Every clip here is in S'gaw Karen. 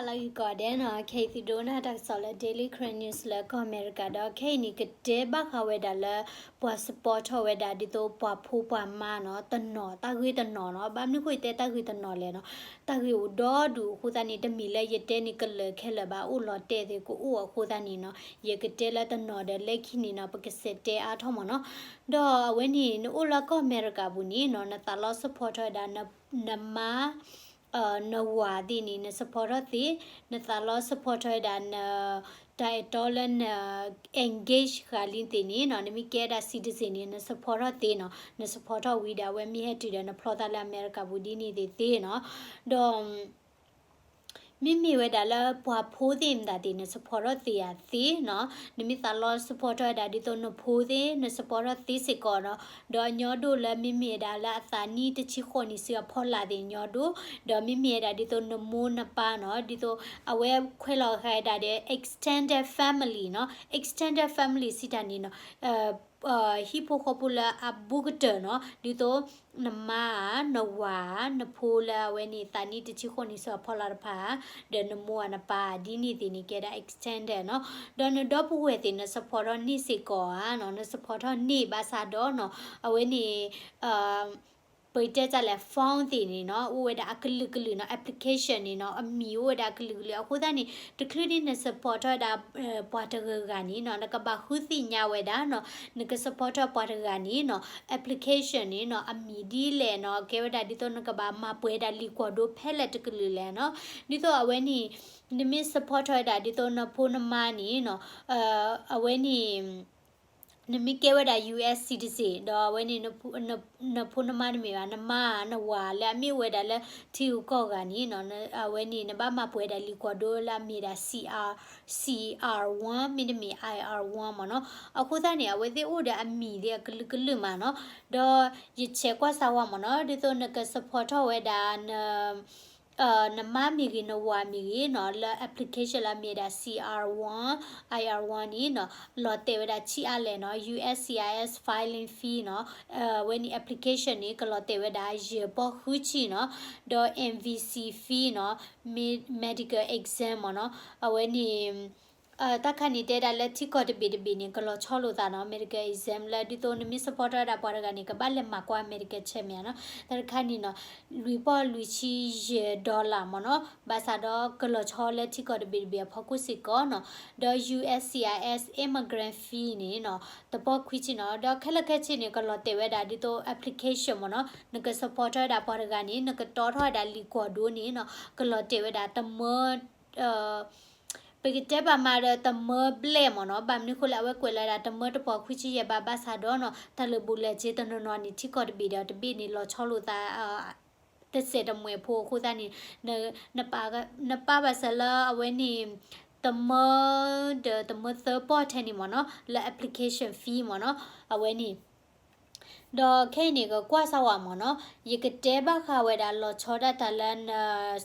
ဟါလၢဂ့ၤကိးဂၤဒဲးနီၤ, ခဲအံၤသုဒိကနၣ်တၢ်ကစီၣ်လၢ Daily Karen News လၢကီၢ်အမဲရကၤဒီး ခဲအံၤန့ၣ် ကတဲဘၣ်ဃးဝဲဒၣ်လၢ ပှၤ support ထီၣ်ဝဲဒၣ်ဒ်သိးပှၤဖိပှၤမါနီၤ, တနီၤ, တၢ်ဂ့ၢ်တနီၤနီၤ. ဘၣ်မနုၤဃိယတဲတၢ်ဂ့ၢ်တနီၤလဲၣ်နီၤ, တၢ်ဂ့ၢ်အိၣ်ဒီဒူၣ်အဃိသတးန့ၣ် တမ့ၢ်လၢယတဲန့ၣ်ကလၢာ်ခဲလၢာ်ဘၣ်, အိၣ်လီၤတဲာ်သ့ၣ်ကအိၣ်အဃိသတးန့ၣ်နီၤ, ယကတဲလၢတနီၤဒီးလၢခံန့ၣ်နီၤ ပကစးတဲအါထီၣ်မ့ၢ်နီၤ. ဒီးအဝဲန့ၣ် နအိၣ်လၢကီၢ်အမဲရကၤပူၤန့ၣ်နီၤ, နသးလီ support ထီၣ်ဝဲဒၣ် နမါ နဝၤသ့ၣ်န့ၣ် န support ထီၣ်သ့, နသးလီ support ထီၣ်ဝဲဒၣ်န တၢ်အဲၣ်တီလၢန engage ဃာ်လံသ့ၣ်န့ၣ်နီၤ, နမ့ၢ်ကဲဒၣ် citizen န့ၣ် န support ထီၣ်သ့နီၤ, န support ထီၣ်ဝံၤဒီးအဝဲမ့ၢ်ဟဲတုၤဒီးနဖျီသးလၢအမဲရကၤပူၤဒ်န့ၣ်သ့ၣ်သ့နီၤ. ဒီး မ့မ့ၢ်ဝဲဒၣ်လၢပှၤဖိသ့ၣ်မတၤသ့ၣ် န support ထီၣ်သ့ဧါသ့နီၤ, နမ့ၢ်သးလီ support ထီၣ်ဝဲဒၣ်ဒ်သိးနဖိသ့ၣ် န support ထီၣ်သ့စ့ၢ်ကီးနီၤ. ဒီးညီဒိၣ်လၢမ့မ့ၢ်ဝဲဒၣ်လၢအသးနံၣ်တဆံဃိးနံၣ်ဆူအဖီလာ်သ့ၣ်ညီဒိၣ်, ဒီးမ့မ့ၢ်ဝဲဒၣ်ဒ်သိးနမိၢ်နပၢ်နီၤ, ဒ်သိး အဝဲခွဲးလီၤဃာ်ဝဲဒၣ်ဒီး extended family နီၤ, extended family စံးတၢ်န့ၣ်နီၤ ဟံၣ်ဖိဃီဖိလၢအဘူးကတၢၢ်နီၤ, ဒ်သိး နမါဧါ, နဝၤဧါ, နဖိလၢအဝဲန့ၣ် သးနံၣ်တဆံဃိးနံၣ်ဆူအဖီလာ်တဖၣ်ဧါ, ဒီးနမိၢ်ဧါနပၢ်ဧါ ဒ်န့ၣ်သ့ၣ်န့ၣ် ကဲဒၣ် extended နီၤ. ဒီးနဒီပုၢ်ဝဲၢ်သ့ၣ် န support ထီၣ်န့ၢ်စ့ၢ်ကီးဧါနီၤ, န support ထီၣ်န့ၢ်ဘၣ်ဆၣ်ဒီးနီၤ, အဝဲန့ၣ် ပတဲတၢ်လဲၣ် form သ့ၣ်န့ၣ်နီၤ အိၣ်ဝဲဒၣ်အကလုာ်ကလုာ်နီၤ, application န့ၣ်နီၤ အမံၤအိၣ်ဝဲဒၣ်အကလုာ်ကလုာ်အဃိသတးန့ၣ် တချုးဒ်န support ထီၣ်ဝဲဒၣ် ပှၤတဂၤဂၤန့ၣ်နီၤ နကဘၣ်ဃုသ့ၣ်ညါဝဲဒၣ်နီၤ, နက support ထီၣ်ပှၤတဂၤန့ၣ်နီၤ application န့ၣ်နီၤ အမံၤဒ်လဲၣ်နီၤ, ကဲဝဲဒၣ်ဒ်သိးနကဘၣ်မၤပှဲၤဒၣ်လံာ်ကွၢ်ဒိဖဲလဲၣ်တကလုာ်လဲၣ်နီၤ, ဒ်သိးအဝဲန့ၣ် နမ့ၢ် support ထီၣ်ဝဲဒၣ်ဒ်သိးနဖိနမါန့ၣ်နီၤ, အဝဲန့ၣ် နမ့ၢ်ကဲဝဲဒၣ် US citizen ဒီးအဝဲန့ၣ် နဖိနမါတမ့ၢ်ဘၣ် နမါ နဝၤလၢအမ့ၢ်အိၣ်ဝဲဒၣ်လၢထံဂုၤကီၢ်ဂၤန့ၣ်နီၤ, အဝဲန့ၣ် နဘၣ်မၤပှဲၤဒၣ်လံာ်ကွၢ်ဒိလၢအမ့ၢ်ဒၣ် CR, CR one မ့တမ့ၢ် IR one မ့ၢ်နီၤ, အဃိသတးန့ၣ် အဝဲသ့ၣ်အိၣ်ဒီးအမံၤသ့ၣ်အကလုာ်ကလုာ်မးနီၤ, ဒီးယဆဲးကွၢ်စၢ်ဝဲမ့ၢ်နီၤ, ဒ်သိးနက support ထီၣ်ဝဲဒၣ် နမါမ့ၢ်ဂ့ၤ နဝၤမ့ၢ်ဂ့ၤနီၤ, လၢ application လၢအမ့ၢ်ဒၣ် CR one, IR one န့ၣ်နီၤ, လီၤတဲာ်ဝဲဒၣ်ဆံးအါလဲၣ်နီၤ, USCIS filing fee နီၤ, အဝဲန့ၣ် application န့ၣ် ကလီၤတဲာ်ဝဲဒၣ်ယဲၢ်ပီၢ်ဃုဆံနီၤ, ဒီး MVC fee နီၤ, medical exam မ့ၢ်နီၤ, အဝဲန့ၣ် တၢ်ခါန့ၣ်တဲဒၣ်လၢထံကီၢ်တဘ့ၣ်တဘ့ၣ်န့ၣ် ကလီၤဆီလိာ်သးနီၤ, medical exam လၢဒ်သိးနမ့ၢ် support ထီၣ်ဝဲဒၣ်ပှၤတဂၤန့ၣ် ကဘၣ်လဲၤမၤကွၢ် medical check မ့ၢ်ဧါနီၤ, တၢ်တခါန့ၣ်နီၤ, လွံၢ်ပီၢ်လွံၢ်ဆံယဲၢ် dollar မ့ၢ်နီၤ, ဘၣ်ဆၣ်ဒီးကလီၤဆီလၢထံကီၢ်တဘ့ၣ်တဘ့ၣ်အဖီခိၣ်စ့ၢ်ကီးနီၤ, ဒီး USCIS immigrant fee န့ၣ်နီၤ, တပီၢ်ခွံဆံနီၤ, ဒီးခဲလၢာ်ခဲဆ့န့ၣ် ကလီၤတဲာ်ဝဲဒၣ်ဒ်သိး application မ့ၢ်နီၤ, နက support ထီၣ်ဝဲဒၣ်ပှၤတဂၤန့ၣ် နကတီထီၣ်ဝဲဒၣ်လံာ်ကွၢ်ဒိန့ၣ်နီၤ, ကလီၤတဲာ်ဝဲဒၣ်တမၢ ပကတဲဘၣ်မးဒီးတမၢဘျဲၣ်မ့ၢ်နီၤ, ဘၣ်မနုၤဃိလၢအဝဲကွဲးလီၤဝဲဒၣ်တမၢတပီၢ်ခွံဆံယဲၢ်ဘၣ်, ဘၣ်ဆၣ်ဒီးနီၤ တၢ်လၢာ်ဘူၣ်လၢာ်စ့တနီၤနီၤန့ၣ် ထံကီၢ်တဘ့ၣ်ဒီးတဘ့ၣ်န့ၣ် လီၤဆီလိာ်သး တစဲးတမှဲၤဖိအဃိသတးန့ၣ် နပာ်ဘၣ်စၢၤလၢအဝဲန့ၣ် တမၢ ဒီးတမၢသၢပီၢ်ထဲန့ၣ်မ့ၢ်နီၤ လၢ application fee မ့ၢ်နီၤ အဝဲန့ၣ် ဒီးခဲအံၤန့ၣ် ကကွၢ်စၢ်ဝဲမ့ၢ်နီၤ ယကတဲဘၣ်ဃးဝဲဒၣ်လီၤဆီဒၣ်တၢ်လၢန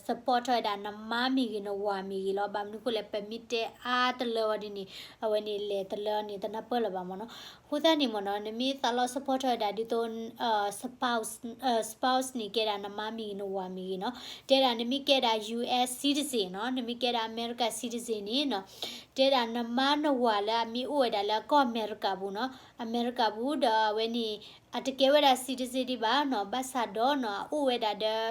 support ထီၣ်ဝဲဒၣ်နမါမ့ၢ်ဂ့ၤ နဝၤမ့ၢ်ဂ့ၤလီၤ. ဘၣ်မနုၤဃိလဲၣ် ပမ့ၢ်တဲအါတလၢဝဲဒ်န့ၣ် အဝဲန့ၣ်လဲၤတလၢန့ၣ် တနၢ်ပၢၢ်လၢၤဘၣ်မ့ၢ်နီၤ. အဃိသတးန့ၣ်မ့ၢ်နီၤ နမ့ၢ်သးလီ support ထီၣ်ဝဲဒၣ်ဒ်သိး spouse spouse န့ၣ် ကဲဒၣ်နမါမ့ၢ်ဂ့ၤ နဝၤမ့ၢ်ဂ့ၤနီၤ. တဲဒၣ်နမ့ၢ်ကဲဒၣ် US citizen နီၤ နမ့ၢ်ကဲဒၣ် America citizen န့ၣ်နီၤ တဲဒၣ်နမါနဝၤလၢအမ့ၢ်အိၣ်ဝဲဒၣ်လၢကီၢ်အမဲရကၤပူၤနီၤ အမဲရကၤပူၤ ဒီးအဝဲန့ၣ် အတကဲဝဲဒၣ် citizen ဒံးဘၣ်နီၤ ဘၣ်ဆၣ်ဒီးနီၤ အအိၣ်ဝဲဒၣ်ဒီး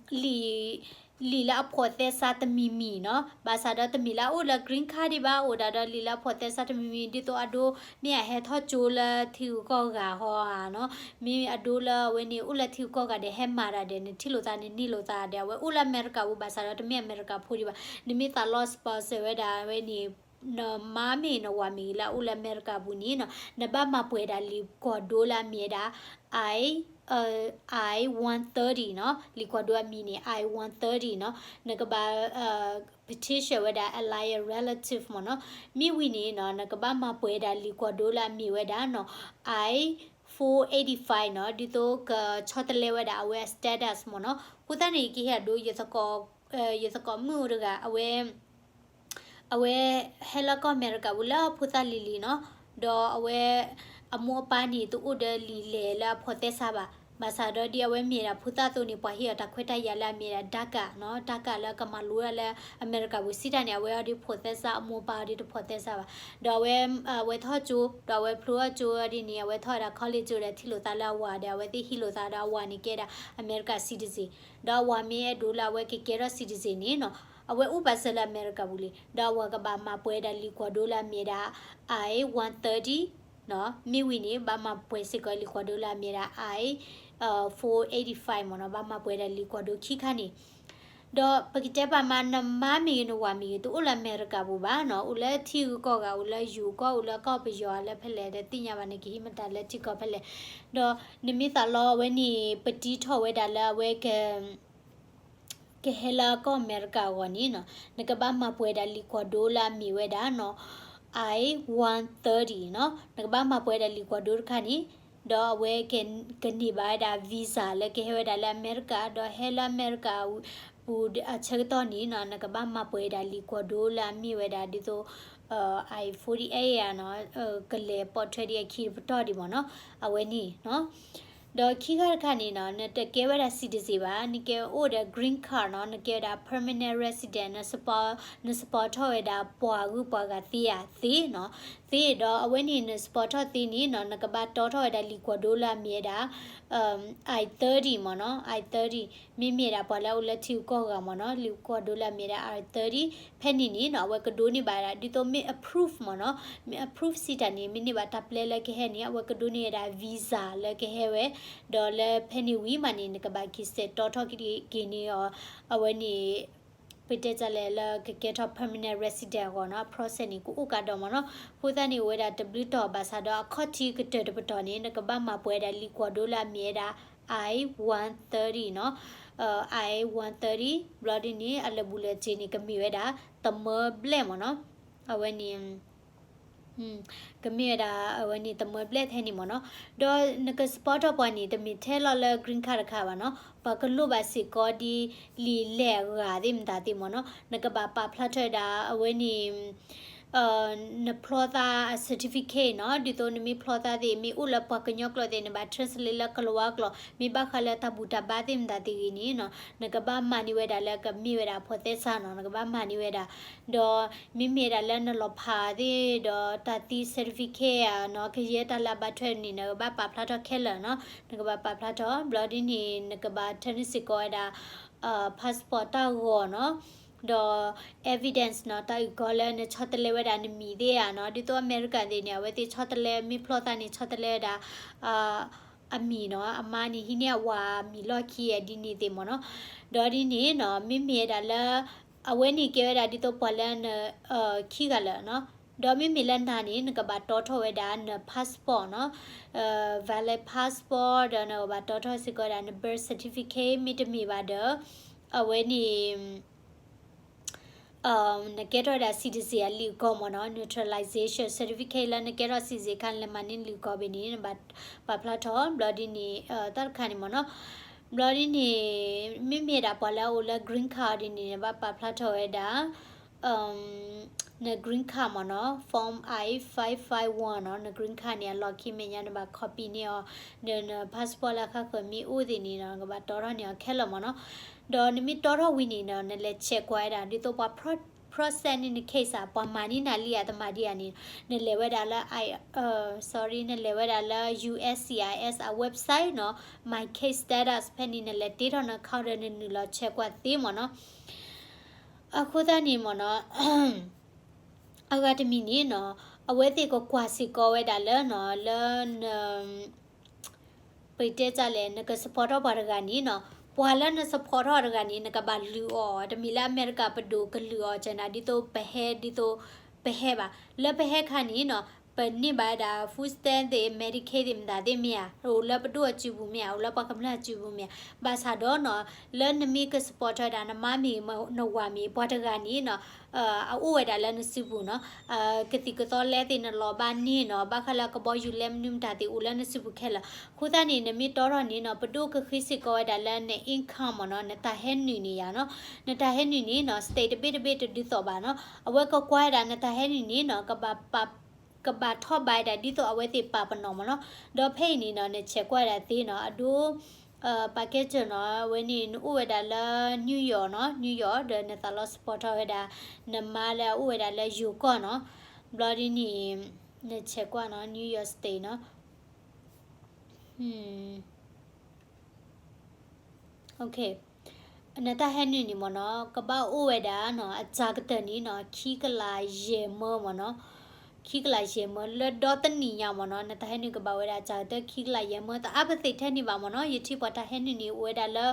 လံာ် လံာ်လၢအဖိးသဲစးတမံၤမံၤနီၤ ဘၣ်ဆၣ်ဒီးတမ့ၢ်လၢအအိၣ်လၢ green card ဒံးဘၣ် အိၣ်ဒၣ်ဒီးလံာ်လၢအဖိးသဲစးတမံၤမံၤ ဒ်သိးအဒိ မ့ၢ်အဟဲထီၣ်ကၠိလၢထံဂုၤကီၢ်ဂၤဟီဧါနီၤ မ့ၢ်အဒိလၢအဝဲန့ၣ် အိၣ်လၢထံဂုၤကီၢ်ဂၤဒီး ဟဲမၤတၢ်ဒီး နထံၣ်လိာ်သး နန့ၢ်လိာ်သးဒီး အဝဲအိၣ်လၢအမဲရကၤပူၤ ဘၣ်ဆၣ်ဒီးတမ့ၢ်အမဲရကၤဖိဒံးဘၣ် နမ့ၢ်သးလီ sponsor ဝဲဒၣ်အဝဲန့ၣ် နမါမ့ၢ်နဝၤမ့ၢ်ဂ့ၤ လၢအအိၣ်လၢအမဲရကၤပူၤန့ၣ်နီၤ နဘၣ်မၤပှဲၤဒၣ်လံာ်ကွၢ်ဒိလၢအမ့ၢ်ဝဲဒၣ် I I one thirty နီၤ လံာ်ကွၢ်ဒိအမံၤန့ၣ် I one thirty နီၤ နကဘၣ် petition ဝဲဒၣ် အ lawyer relative မ့ၢ်နီၤ မ့ၢ်ဝံၤန့ၣ်နီၤ နကဘၣ်မၤပှဲၤဒၣ်လံာ်ကွၢ်ဒိလၢအမ့ၢ်ဝဲဒၣ်နီၤ I four eighty five နီၤ ဒ်သိးကဆီတလဲဝဲဒၣ်အဝဲအ status မ့ၢ်နီၤ အဃိသတးန့ၣ် ယကဟ့ၣ်အဒိ ယသကိးမုၣ်အိၣ်တဂၤ အဝဲ အဝဲဟဲလၢကီၢ်အမဲရကၤပူၤလၢဖိသၣ်လံၤလံၤနီၤ ဒီးအဝဲ အမိၢ်အပၢ်န့ၣ် တအိၣ်ဒီးလံာ်လဲၢ်လၢအဖိးသဲစးဘၣ် ဘၣ်ဆၣ်ဒီးဒ်အဝဲမ့ၢ်ဒၣ်ဖိသၣ်သိးန့ၣ် ပှၤဟ့ၣ်အီၤတၢ်ခွဲးတၢ်ယာ်လၢအမ့ၢ်ဒၣ် DACA နီၤ, DACA လၢကမၤလိဝဲဒၣ်လၢအမဲရကၤပူၤစံးတၢ်န့ၣ် အဝဲအီၤဒ်ဖိးသဲစး အမိၢ်ပၢ်အီၤဒ်တဖိးသဲစးဘၣ်. ဒီးအဝဲ အဝဲထီၣ်ကၠိ ဒီးအဝဲဖျိထီၣ်ကၠိဒ်န့ၣ် အဝဲထီၣ်ဝဲဒၣ် college ကၠိဒီးထံၣ်လိာ်သးလၢအဝၤဒီး အဝဲသ့ၣ်ဟံးလိာ်သးဒီးအဝၤန့ၣ်ကဲဒၣ်အမဲရကၤ citizen ဒီးအဝၤမ့ၢ်အဲၣ်ဒိးလၢအဝဲကကဲထီၣ် citizen န့ၣ်နီၤ, အဝဲအိၣ်ပာ်စၢၤလၢအမဲရကၤပူၤလံ ဒီးအဝၤကဘၣ်မၤပှဲၤဒၣ်လံာ်ကွၢ်ဒိလၢအမ့ၢ်ဒၣ် I one thirty နီၤ, မ့ၢ်ဝံၤန့ၣ် ဘၣ်မၤပှဲၤစ့ၢ်ကီးလံာ်ကွၢ်ဒိလၢအမ့ၢ်ဒၣ် I four eighty five မ့ၢ်နီၤ, ဘၣ်မၤပှဲၤဒၣ်လံာ်ကွၢ်ဒိခံခါန့ၣ် ဒီးပကတဲပာ်မး နမါမ့ၢ်ဂ့ၤ နဝၤမ့ၢ်ဂ့ၤ တအိၣ်လၢအမဲရကၤပူၤဘၣ်နီၤ, အိၣ်လၢထံဂုၤကီၢ်ဂၤ အိၣ်လၢယိၤကီၢ် အိၣ်လၢကီၢ်ပယီၤလၢဖဲလဲၣ် တသ့ၣ်ညါဘၣ် နကဟံးမတၤလၢထံကီၢ်ဖဲလဲၣ်, ဒီးနမ့ၢ်သးလီဝဲန့ၣ် ပတံထီၣ်ဝဲဒၣ်လၢအဝဲက ကဟဲလၢအကီၢ်အမဲရကၤအဂီၢ်န့ၣ်နီၤ, နကဘၣ်မၤပှဲၤဒၣ်လံာ်ကွၢ်ဒိလၢအမ့ၢ်ဝဲဒၣ်နီၤ I one thirty နီၤ, နကဘၣ်မၤပှဲၤဒၣ်လံာ်ကွၢ်ဒိတခါန့ၣ်, ဒီးအဝဲကန့ၢ်ဘၣ်ဝဲဒၣ် visa လၢကဟဲဝဲဒၣ်လၢအမဲရကၤ, ဒီးဟဲလၢအမဲရကၤပူၤအဆၢကတီၢ်န့ၣ်နီၤ, နကဘၣ်မၤပှဲၤဒၣ်လံာ်ကွၢ်ဒိလၢအမ့ၢ်ဝဲဒၣ်ဒ်သိး I forty-eight နီၤ, ကလဲၤပိာ်ထွဲဒံးအခံတပတီၢ်ဒံးမ့ၢ်နီၤ, အဝဲန့ၣ်နီၤ ဒီးခံခါတခါန့ၣ်နီၤ, နတကဲဝဲဒၣ် citizen ဘၣ်, နကဲအိၣ်ဒီး green card နီၤ, နကဲဝဲဒၣ် permanent resident, န support ထီၣ်ဝဲဒၣ်ပှၤဂုၤပှၤဂၤသ့ဧါ, သ့နီၤ, သ့ဒီးအဝဲန့ၣ်န support ထီၣ်သ့န့ၣ်နီၤ, နကဘၣ်တီထီၣ်ဝဲဒၣ်လံာ်ကွၢ်ဒိလၢအမ့ၢ်ဝဲဒၣ် I thirty မ့ၢ်နီၤ, I thirty မ့မ့ၢ်ဒၣ်ပှၤလၢအအိၣ်လၢထံဂုၤကီၢ်ဂၤမ့ၢ်နီၤ, လံာ်ကွၢ်ဒိလၢအမ့ၢ်ဒၣ် I thirty ဖဲန့ၣ်န့ၣ်နီၤ, အဝဲကဒိးန့ၢ်ဘၣ်ဒၣ် ဒ်သိးမ့ၢ် approve မ့ၢ်နီၤ, မ့ၢ် approve စံးတၢ်န့ၣ် မ့ၢ်န့ၢ်ဘၣ်တၢ်ပျဲလၢကဟဲန့ၣ် အဝဲကဒိးန့ၢ်ဝဲဒၣ် visa လၢကဟဲဝဲ, ဒီးလၢဖဲန့ၣ်ဝံၤမးန့ၣ် နကဘၣ်က့ၤစဲးတီထီၣ်က့ၤန့ၢ်အီၤ, အဝဲန့ၣ် ပတဲတၢ်လဲၣ်လၢကကဲထီၣ် permanent resident အဂီၢ်နီၤ, အ process န့ၣ် ကအိၣ်ကးဒီးမ့ၢ်နီၤ, အဃိသတးန့ၣ် အိၣ်ဝဲဒၣ်တဘျုးတီၤဘၣ်ဆၣ်ဒီး အခီၣ်ထံးကတၢၢ်တပတီၢ်န့ၣ် နကဘၣ်မၤပှဲၤဒၣ်လံာ်ကွၢ်ဒိလၢအမ့ၢ်ဝဲဒၣ် I one thirty နီၤ, I one thirty ဘျီဒ်န့ၣ် အလၢာ်ဘူၣ်လၢာ်စ့ၤန့ၣ် ကမ့ၢ်ဝဲဒၣ် သမၢဘျဲၣ်မ့ၢ်နီၤ, အဝဲန့ၣ် ကမ့ၢ်ဝဲဒၣ်အဝဲန့ၣ် သမၢဘျဲၣ်ထဲန့ၣ်မ့ၢ်နီၤ, ဒီးနက support ထီၣ်ပှၤန့ၣ် တမ့ၢ်ထဲလီၤလၢ green card တခါဘၣ်နီၤ, ပှၤကလိၣ်ဘၣ်စ့ၢ်ကီးဒ်လံာ်လဲၢ်အဂၤသ့ၣ်မတၤသ့ၣ်မ့ၢ်နီၤ, နကဘၣ်ပာ်ဖျါထီၣ်ဝဲဒၣ်အဝဲန့ၣ် နဖျီသးအ certificate နီၤ, ဒ်သိးနမ့ၢ်ဖျီသးသ့ၣ် မ့ၢ်အိၣ်လၢပှၤကညီကျိာ်သ့ၣ် နဘၣ် translate လၢကလၤဝါကျိာ်, မ့ၢ်ဘၣ်ဃးလၢတၢ်ဘူၣ်တၢ်ဘါသ့ၣ်မတၤသ့ၣ်ဂ့ၤန့ၣ်နီၤ, နကဘၣ်မၤန့ၢ်ဝဲဒၣ်လၢကမ့ၢ်ဝဲဒၣ်ဖိးသဲစးနီၤ, နကဘၣ်မၤန့ၢ်ဝဲဒၣ်, ဒီးမ့မ့ၢ်ဒၣ်လၢနလီၤဖးသ့ၣ် ဒီးတၢ်သံ certificate ဧါနီၤ, ကယဲၢ်တၢ်လၢအဘၣ်ထွဲန့ၣ် နကဘၣ်ပာ်ဖျါထီၣ်ခဲလၢာ်နီၤ, နကဘၣ်ပာ်ဖျါထီၣ်, ဘျီဒ်န့ၣ် နကဘၣ်ထၢန့ၢ်စ့ၢ်ကီးဝဲဒၣ် passport တၢ်ဂီၤနီၤ, ဒီး evidence နီၤ, တၢ်အုၣ်ကီၤလၢနဆီတလဲဝဲဒၣ်နမံၤသ့ၣ်ဧါနီၤ, ဒ်သိးအမဲရကၤသ့ၣ်န့ၣ် အဝဲသ့ၣ်ဆီတလဲ မ့ၢ်ဖျီသးန့ၣ် ဆီတလဲဝဲဒၣ် အမံၤနီၤ, အမါန့ၣ်ဟံးန့ၢ်အဝၤမံၤလီၢ်ခံ ဒ်န့ၣ်သ့ၣ်မ့ၢ်နီၤ, ဒီးဒ်န့ၣ်နီၤ, မ့မ့ၢ်ဒၣ်လၢ အဝဲန့ၣ်ကဲဝဲဒၣ်ဒ်သိးပှၤလၢန ခံဂၤလၢာ်နီၤ, ဒီးမ့မ့ၢ်လၢနၤန့ၣ် နကဘၣ်တီထီၣ်ဝဲဒၣ်န passport နီၤ, valid passport ဒီးနကဘၣ်တီထီၣ်စ့ၢ်ကီးဝဲဒၣ်န birth certificate မ့တမ့ၢ်ဘၣ်ဒီး အဝဲန့ၣ် နကဲထီၣ်ဝဲဒၣ် citizen အလံာ်အုၣ်ကီၤမ့ၢ်နီၤ, naturalization certificate လၢနကဲထီၣ် citizen အခါ လဲၤမၤန့ၢ်လံာ်အုၣ်ကီၤဘၣ်န့ၣ် နဘၣ်ပာ်ဖျါထီၣ်, ဘျီဒ်န့ၣ် တၢ်တခါန့ၣ်မ့ၢ်နီၤ, ဘျီဒ်န့ၣ် မ့မ့ၢ်ဒၣ်ပှၤလၢအအိၣ်လၢ green card ဒ်န့ၣ် နဘၣ်ပာ်ဖျါထီၣ်ဝဲဒၣ် န green card မ့ၢ်နီၤ, form I five five one နီၤ, န green card န့ၣ် အလီၢ်ခံမဲာ်ညါ နဘၣ် copy န့ၢ်အီၤ, ဒီးန passport လၢအဃၣ်ဃၢၤမ့ၢ်အိၣ်သ့ၣ်န့ၣ်နီၤ နကဘၣ်တီထီၣ်န့ၢ်အီၤခဲလၢာ်မ့ၢ်နီၤ, ဒီးနမ့ၢ်တီထီၣ်ဝံၤန့ၣ်နီၤ နလဲၤ check ကွၢ်ဝဲဒၣ် ဒ်သိးပှၤ process န့ၢ်န case ဧါ, ပှၤမၤန့ၢ်နၤလံဧါ တမၤဒံးဧါန့ၣ် နလဲၤဝဲဒၣ်လၢ sorry နလဲၤဝဲဒၣ်လၢ U S C I S အ website နီၤ, My Case Status ဖဲန့ၣ် နလဲၤတ့ထီၣ်န account ဒီးနနုာ်လီၤ check ကွၢ်သ့မ့ၢ်နီၤ, အဃိသတးန့ၣ်မ့ၢ်နီၤ အဂၤတမံၤန့ၣ်နီၤ အဝဲသ့ၣ်ကကွၢ်စ့ၢ်ကီးဝဲဒၣ်လၢနီၤ လၢန ပတဲတၢ်လဲၣ် နက support ထီၣ်ပှၤတဂၤန့ၣ်နီၤ, ပှၤလၢန support ထီၣ်တဂၤန့ၣ် နကဘၣ်လုၢ်အီၤ, တမ့ၢ်လၢအမဲရကၤပဒိၣ်ကလုၢ်အီၤကဲနၤ ဒ်သိးပဟဲ ဒ်သိးပဟဲဘၣ်, လၢပဟဲခါန့ၣ်နီၤ ပန့ၢ်ဘၣ်ဝဲဒၣ် food stamp သ့ၣ် Medicaid သ့ၣ်မတၤသ့ၣ်မ့ၢ်ဧါ, အိၣ်လၢပဒိၣ်အစုပူၤမ့ၢ်ဧါ, အိၣ်လၢပှၤကမျၢၢ်အစုပူၤမ့ၢ်ဧါ, ဘၣ်ဆၣ်ဒီးနီၤ လၢနမ့ၢ်က support ထီၣ်ဝဲဒၣ် နမါမ့ၢ်ဂ့ၤ နဝၤမ့ၢ်ဂ့ၤ ပှၤတဂၤန့ၣ်နီၤ အအိၣ်ဝဲဒၣ်လၢနစုပူၤနီၤ, ကသံၣ်ကသီလဲသ့ၣ် နလီၤဘၣ်န့ၢ်နီၤ, ဘၣ်ဃးလၢကဘီယူၤလဲမနုၤမတၤသ့ၣ် အိၣ်လၢနစုပူၤခဲလၢာ်, အဃိသတးန့ၣ် နမ့ၢ်တီထီၣ်န့ၣ်နီၤ ပဒိၣ်ကဃ့စ့ၢ်ကီးဝဲဒၣ်လၢန income မ့ၢ်နီၤ, နတၢ်ဟဲနုာ်န့ၣ်ယါနီၤ, နတၢ်ဟဲနုာ်န့ၣ်နီၤ state တဘ့ၣ်တဘ့ၣ်တဒ်သိးဘၣ်နီၤ, အဝဲကကွၢ်ဝဲဒၣ်နတၢ်ဟဲနုာ်န့ၣ်နီၤ ကဘၣ်ပာ် ကဘၣ်ထီၣ်ဘၣ်ဝဲဒၣ်ဒ်သိးအဝဲသ့ၣ်ပာ်ပနီၣ်မ့ၢ်နီၤ. ဒီးဖဲအံၤန့ၣ်နီၤ နဆဲးကွၢ်ဒၣ်သ့နီၤ အဒိ ပာ်ကဲစၢၤနီၤ အဝဲန့ၣ် နအိၣ်ဝဲဒၣ်လၢ New York နီၤ New York ဒီးနသးလီ support ထီၣ်ဝဲဒၣ် နမါလၢအအိၣ်ဝဲဒၣ်လၢယိၤကီၢ်နီၤ. ဘျီဒ်န့ၣ် နဆဲးကွၢ်နီၤ New York State နီၤ နတၢ်ဟဲနုာ်န့ၣ်မ့ၢ်နီၤ ကဘၣ်အိၣ်ဝဲဒၣ်နီၤ အစှၤကတၢၢ်န့ၣ်နီၤ ခံကလးယဲၢ်မၢမ့ၢ်နီၤ. ခံကလးယဲၢ်မၢ လၢဒီတနံၣ်ညါမ့ၢ်နီၤ နတၢ်ဟဲနုာ်ကဘၣ်ဝဲဒၣ်အစှၤကတၢၢ်ခံကလးယဲၢ်မၢ တအါပသ့ၣ်ထဲန့ၣ်ဘၣ်မ့ၢ်နီၤ. ယထံၣ်ပှၤတၢ်ဟဲနုာ်န့ၣ် အိၣ်ဝဲဒၣ်လၢ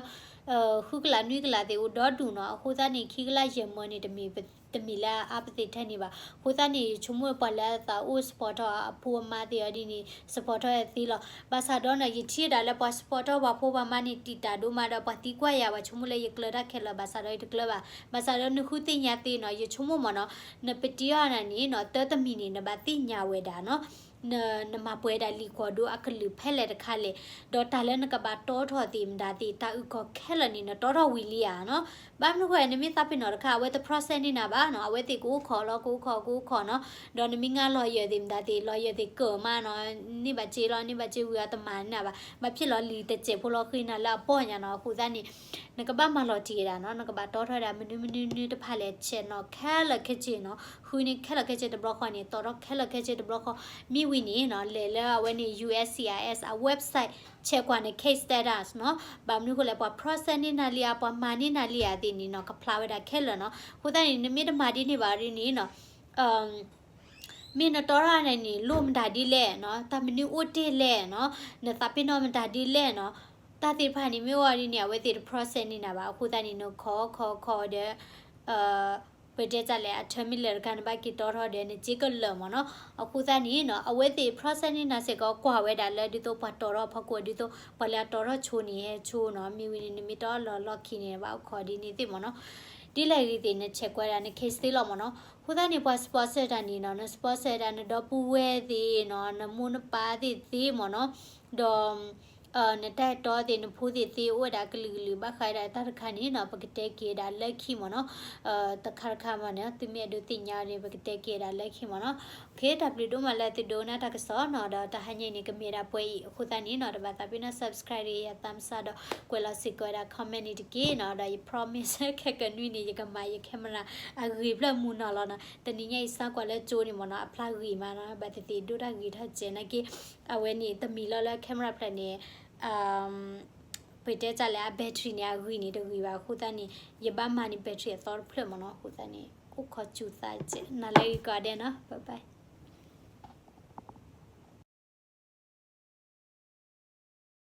ဃုကလးနွံကလးသ့ၣ်အိၣ်ဒီဒူၣ်နီၤ. အဃိသတးန့ၣ် ခံကလးယဲၢ်မၢန့ၣ် တမ့ၢ် တမ့ၢ်လၢအါပသ့ၣ်ထဲန့ၣ်ဘၣ်. အဃိသတးန့ၣ် ယဆိကမိၣ်ပှၤလၢအသးအိၣ် support ထီၣ်အဖိအမါသ့ၣ်အီၤဒ်န့ၣ် support ထီၣ်သ့လီၤ. ဘၣ်ဆၣ်ဒီးနီၤ ယထံၣ်ဝဲဒၣ်လၢပှၤ support ထီၣ်ပှၤဖိပှၤမါန့ၣ် တံာ်တာ်ဒိၣ်မးဒီး ပှၤသံကွၢ်ယၤ ပှၤဆိကမိၣ်လၢယကျၢၤတၢ်ခဲလၢာ် ဘၣ်ဆၣ်ဒီးယတကျၢၤဘၣ်. ဘၣ်ဆၣ်ဒီးနဃုသ့ၣ်ညါသ့နီၤ ယဆိကမိၣ်မ့ၢ်နီၤ နပတံအီၤနၤန့ၣ်နီၤ တၢတမံၤန့ၣ် နဘၣ်သ့ၣ်ညါဝဲဒၣ်နီၤ နမၤပှဲၤဒၣ်လံာ်ကွီၢ်ဒိအကလုာ်ဖဲလဲၣ်တခါလဲၣ်, ဒီးတၢ်လၢနကဘၣ်တီထီၣ်သ့ၣ်မတၤသ့ၣ် တၢ်အုၣ်ကီၤခဲလၢာ်န့ၣ် နတီထီၣ်ဝံၤလံဧါနီၤ. ဘၣ်မနုၤဃိ နမ့ၢ်သးပ့ၤနီၣ်တခါ အဝဲတ process န့ၢ်နၤဘၣ်နီၤ, အဝဲသ့ၣ်ကအိၣ်ခိးလီၤ ကအိၣ်ခိး ကအိၣ်ခိးနီၤ, ဒီးနမ့ၢ်ငါ lawyer သ့ၣ်မတၤသ့ၣ် lawyer သ့ၣ်ကၢၣ်မးနီၤ, န့ၢ်ဘၣ်စ့လီၤ န့ၢ်ဘၣ်စ့ဝံၤအတမၤန့ၢ်နၤဘၣ်, ဘၣ်ဖြစ်လီၤလံာ်တစဲးဖိလီၤဃ့နၤလၢအပီၢ်ညါနီၤ, အဃိသတးန့ၣ် နကဘၣ်မၤလီၤတံၢ်ဝဲဒၣ်နီၤ, နကဘၣ်တီထီၣ်ဝဲဒၣ် မနုၤမနုၤမနုၤတဖၣ်လဲၣ် ဆဲးနီၤ ခဲလၢာ်ခဲဆ့နီၤ, ဃုန့ၢ်ခဲလၢာ်ခဲဆ့တဘျီဃီန့ၣ် တီထီၣ်ခဲလၢာ်ခဲဆ့တဘျီဃီ, မ့ၢ်ဝံၤန့ၣ်နီၤ လဲၤလၢအဝဲန့ၣ် U S C I S အ website ဆဲးကွၢ်န case status နီၤ, ဘၣ်မနုၤဃိလဲၣ် ပှၤ process န့ၢ်နၤလံဧါ ပှၤမၤန့ၢ်နၤလံဧါသ့ၣ်န့ၣ်နီၤ ကဖျါဝဲဒၣ်ခဲလၢာ်နီၤ, အဃိသတးန့ၣ် နမ့ၢ်တမၤဒ်န့ၣ်ဘၣ်ဒ်န့ၣ်နီၤ မ့ၢ်နတီထီၣ်န့ၣ်န့ၣ် လိၣ်မတၤဒ်လဲၣ်နီၤ, တၢ်မနုၤအိၣ်တ့ၢ်လဲၣ်နီၤ, နသးပ့ၤနီၣ်မတၤဒ်လဲၣ်နီၤ, တၢ်သ့ၣ်တဖၣ်န့ၣ် မ့ၢ်အိၣ်ဒ်န့ၣ် အဝဲသ့ၣ်တ process န့ၢ်နၤဘၣ်, အဃိသတးန့ၣ် နခိးခိးခိးဒီး ပတဲတၢ်လဲၣ် အ term လၢာ်တခါ နဘၣ်က့ၤတီထီၣ်ဒီး နစ့ကလၢာ်မ့ၢ်နီၤ, အဃိသတးန့ၣ်နီၤ အဝဲသ့ၣ် process န့ၢ်နၤစ့ၢ်ကီး ကွၢ်ဝဲဒၣ်လၢဒ်သိးပှၤတီထီၣ်အဖီခိၣ် ဒ်သိးပှၤလၢအတီထီၣ်ဆိန့ၣ် ဟဲဆိနီၤ, မ့ၢ်ဝံၤန့ၣ် နမ့ၢ်တီလီၤလီၢ်ခံန့ၣ် ဘၣ်အိၣ်ခိးဒ်န့ၣ်သ့ၣ်မ့ၢ်နီၤ, ဒ်လဲၣ်ဂ့ၤသ့ၣ် နဆဲးကွၢ်ဒၣ်န case သ့လီၤမ့ၢ်နီၤ, အဃိသတးန့ၣ် ပှၤ sponsor တၢ်န့ၣ်နီၤ န sponsor ဒၣ်နဒီပုၢ်ဝဲၢ်သ့ၣ်နီၤ နမိၢ်နပၢ်သ့ၣ်သ့မ့ၢ်နီၤ, ဒီး နတၢ်အဲၣ်တီသ့ၣ် နဖိသ့ၣ်သ့ အိၣ်ဝဲဒၣ်ကလုာ်ကလုာ် ဘၣ်ဃးဝဲဒၣ်တၢ်တခါန့ၣ်နီၤ ပကတဲက့ၤဒၣ်လၢခံမ့ၢ်နီၤ, တခါတခါမ့ၢ်နီၤ သုမ့ၢ်အဲၣ်ဒိးသ့ၣ်ညါန့ၣ် ပကတဲက့ၤဒၣ်လၢခံမ့ၢ်နီၤ, တၢ်ဘျုးဒိၣ်မးလၢသုဒိကနၣ်တၢ်ကစီၣ်နီၤ, ဒီးတဟါညါအံၤန့ၣ် ကမ့ၢ်ဒၣ်ပှဲၤအံၤ အဃိသတးန့ၣ်နီၤ တဘၣ်သးပ့ၤနီၣ် subscribe ယသးမစၢ်ဒီး ကွဲးလီၤစ့ၢ်ကီးဝဲဒၣ် comment န့ၣ်တက့ၢ်နီၤ, ဒီးယ promise ခဲကနွံန့ၣ် ယကမၤယ camera အဂ့ၤဖျၢၣ်မူနီၤလီၤနီၤ, တနံၤညါအံၤစါကွၢ်လၢကၠိန့ၣ်မ့ၢ်နီၤ အဖျါဂ့ၤမးနီၤ, ဘၣ်သ့ၣ်သ့ၣ်ဒိၣ်တၢ်ဂ့ၤထီၣ်စဲးနာ်က့ အဝဲန့ၣ် တမံၤလီၤလၢ camera ဖျၢၣ်န့ၣ် ပတဲတၢ်လဲၣ် အ battery န့ၣ် အဂံၢ်န့ၣ်တဂံၢ်ဘၣ် အဃိသတးန့ၣ် ယဘၣ်မၤန့ၣ် battery အသီတဖျၢၣ်မ့ၢ်နီၤ, အဃိသတးန့ၣ် အိၣ်ခိးစူၤသးစဲး နၤလၢဂ့ၤကီးဒဲးနီၤ bye bye.